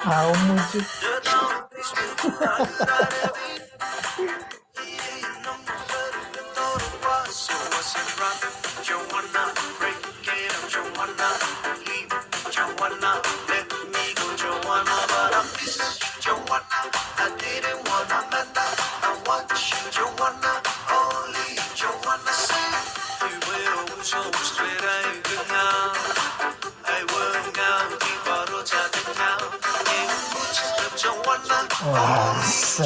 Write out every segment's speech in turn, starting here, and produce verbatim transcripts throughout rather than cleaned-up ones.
Au muchu. Ah, so.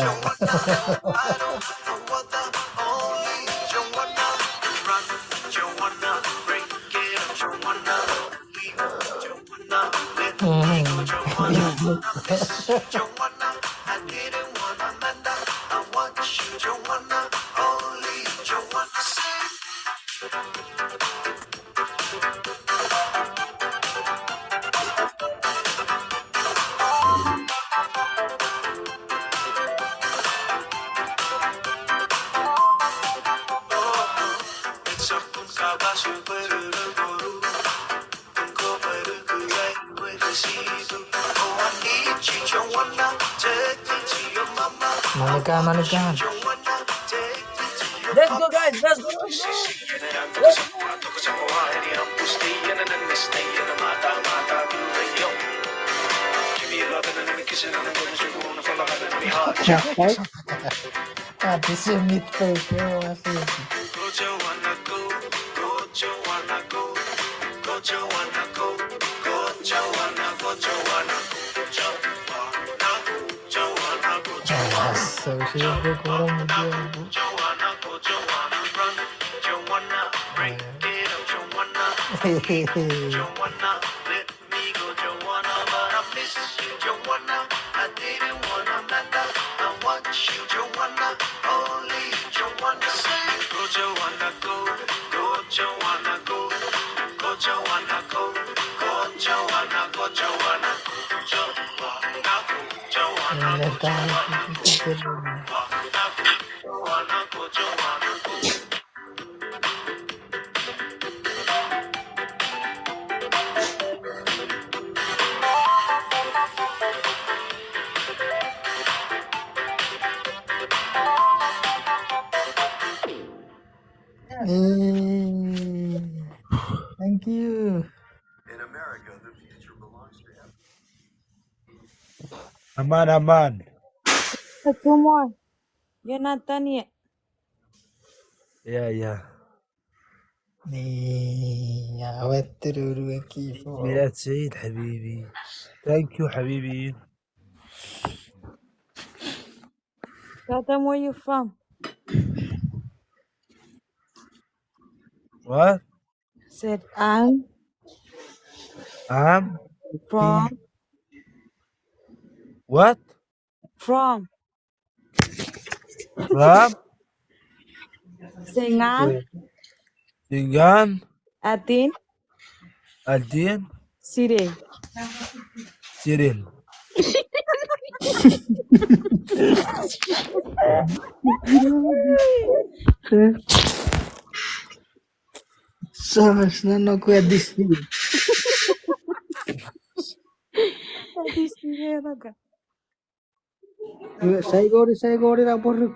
Manikan, manikan. Let's go, guys. Let's go. Let's go. Ah, this is me first. Ah, so she will go on with you. Hey, thank you. Aman, aman. Two more. You're not done yet. Yeah, yeah. Ni, ya, wetteruru eki fo. That's it, habibi. Thank you, habibi. Tell them where you from. What? Said, I'm. I'm? From. What? From. From? Singan. Singan. Atin. Atin. Sirel. Sirel. Samas, no, no, kue Addis Sirel. Addis Sirel, aga. Saigori, saigori na poruk.